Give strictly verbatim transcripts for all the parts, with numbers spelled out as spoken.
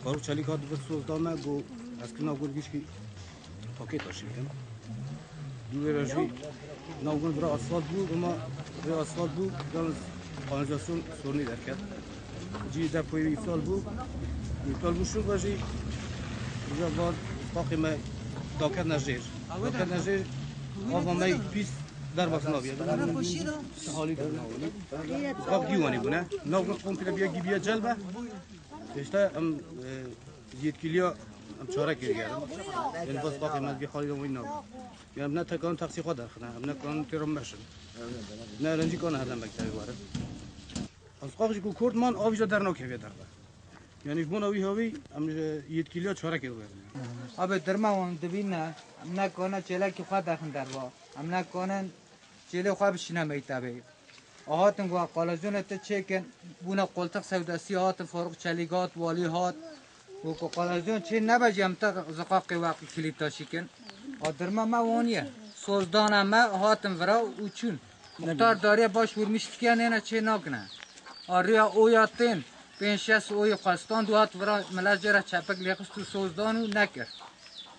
Faruk Çelîk hat vir soz da me, got, ez kirina gund gişkî pakêt taşî bikim. Dû wê re jî nav gund vira asfalt bû, ema vê asfalt bû, yalnız kanalizasyon sorunî derket. Cî depoyê wî îptal bû. Îptal bû şûn ve jî, uca van paqê me daketine jêr. Daketine jêr, ava me pîs derbas nabiye. Halî de nav gund. Bak gîwanî bûne. Nav gund komple biye gîbiye celbe. İşte em, e, yetkiliya em çare kiriye. Em bas bak em ezgî halî de wî nav. Ya em ne tekan taksî xwe derxine, em ne kan têro meşin. Ne rencî kan herdem mektebê were. Ez qax jî ku kort man, avî jî dernakeve derve. Yani ji bona wî hawî em ji yetkiliya çare kiriye. Abi derma wan dibîne, em ne kane çêlekî xwe derxin derva. Em ne kanin çêlê xwe bişîne mektebê. Hatin ku qalazyonê te çêkin, bûne qoltiq sewdesî hatin, Faruk Çelîk hat, walî hat. Û ku qalazyon çê nebe jî em te ziqaqê we kilît taşî kin. A dirma me waniye. Sozdana me hatin vira û çûn. Muxtar dariye baş vurmiş dikiye nêne çê nakine. A rêya oya tên, pênc şeş oyê xwestan du hat vira mila jê re çepik lêxist û sozdan û nekir.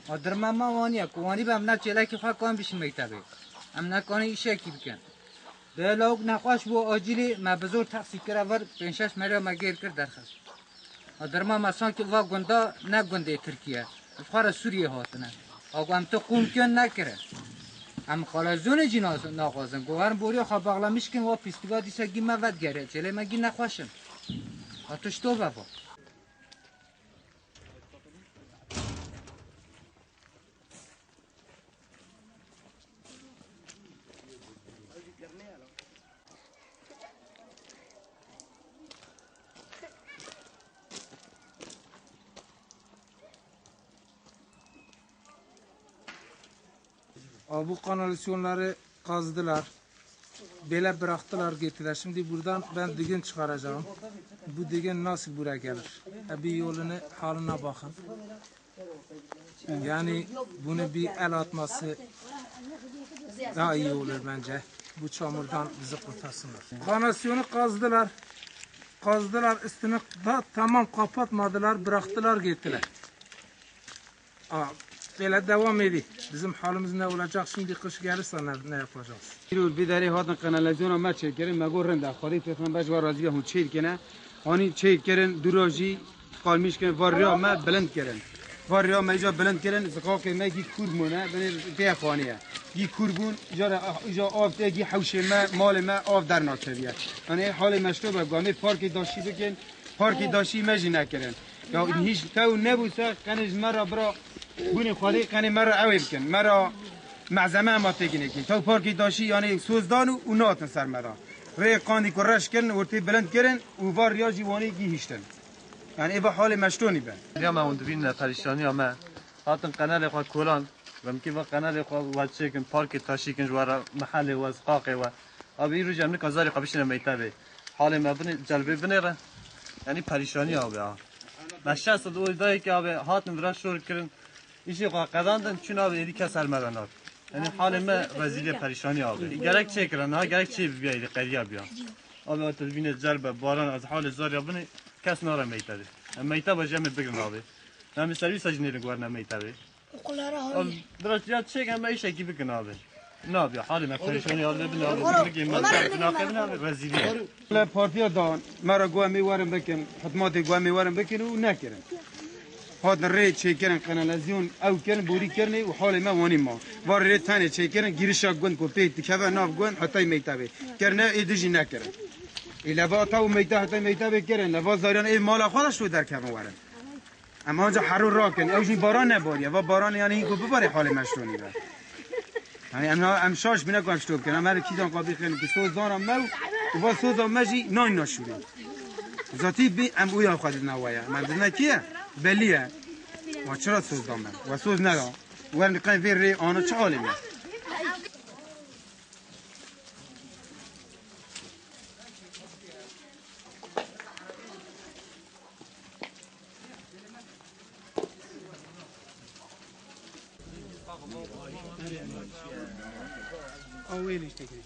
A dirma me waniye. Ku wanî be em ne çêlekî xwe kan bişin mektebê. Em nekanî îşekî bikin. Dê lawik nexweş bû, acîlî me bi zor taksî kire vir, pênc şeş meriya me gêr kir derxist. A derma me sankî va gunda ne gundê Tirkiye, ji xwe re Sûriyê hatine. A ku em tu qûm kirin nekire. Em xalazyonê jî nas-, naxwazin. Ku herin boriya xwe baxlamiş kin, wa pîstiga dîsa gî me vedgere. Çêlê me gî nexweş in. A tu ji to ve va. Aa, bu kanalizasyonları kazdılar. Böyle bıraktılar gittiler. Şimdi buradan ben düğün çıkaracağım. Bu düğün nasıl buraya gelir? Ha, bir yolunu, haline bakın. Yani bunu bir el atması daha iyi olur bence. Bu çamurdan bizi kurtarsınlar. Kanalizasyonu kazdılar. Kazdılar üstünü da tamam kapatmadılar, bıraktılar gittiler. Aa, böyle devam ediyor. Bizim halimiz ne olacak şimdi, kış gelirse ne, ne yapacağız? Îro bi derê hatin kanalizasyona me çêkirin, me got rind e, Xwedê pêxember ji we razî be, hûn çêkine. Hanî çêkirin, dûra jî qalmîş kirin, va rêya me bilind kirin. Va rêya me îca bilind kirin, ziqaqê me gî kûr bûne, binê tê xaniye. Gî kûr bûn, îca re, îca av tê gî hewşê me, malê me av dernakeviye. Yanî halê me şito be, ku em ê parkê daşî bikin, parkê daşî me jî nekirin. Ya hîç tew nebûse, qenê ji me re bira, bûnê Xwedê qenê me re ew ê bikin. Me re mezeme ema têkine kî. Tew parkê daşî, yanî soz dan û, û natin ser me de. Rê qandî ku reş kirin, ortê bilind kirin û va riya jî wanê gî hiştin. Yani ê va halê me ştonî be. Ya me hûn dibînine perîşaniya me. Hatin qenelê xwe kolan. Vemkî va qenelê xwe we çêkin, parkê taşî kin ji we re, mehelê we, ziqaqê we. Abi îro jî em nika zarê xwe bişîne meytebê. Halê me binê, celbê binê re. Yani perîşaniya abi ha. Me şeş sed oy dayê ki abi hatin vira şor kirin. Îşê xwe qedandin, çûn abi êdî kes her me re nat. Yani halê me rezîlî perîşanî abi. Gerek çêkirin, ha gerek çê bibiya êdî qediya biya. Abi, tu dibîne cerbe, baran, ez halê zar ya binê, kes nare meytebê. Em meyteba jî em ê bigirin abi. Em ê servîsa jî nêrin werine meytebê. Okullara abi, hayır. Biraz ya çek em îşekî bikin abi. Ne abi, halê me perîşanî abi, bin abi, Oğlum, bikin, oğlum, me, oğlum, ne yapayım abi, rezîlî. Le partiya da me re got em ê werin bikin, hikûmetê got em ê werin bikin û nekirin. Hatin rê çêkirin, kanalizasyon ew kirin, borî kirinê û halê me wanî ma. Va rê tenê çêkirin, girişa gund ku pê dikeve nav gund, hetay meytebê. Kirine ê dijî nekirin. Ê leva ta û meyte hetay meytebê kirin, leva zariyan ê mala xwe de şo derkevin werin. Em anca herû rakin, ew jî baran nebariye. Va baran yani hîn ku bibare halê me şonî be. Yani em, em şaş bine ku em şto bikin. Em her kîjan xwe bixin ku soz dana me û, û va soza me jî nayna şûrê. Zatî bi em uya xwe didine we ye. Em didine kî ye? Belî ye. Wa çira soz da me? Wa soz neda. Werin qey vê rê ana çi halê me? Ew ê lîstekê.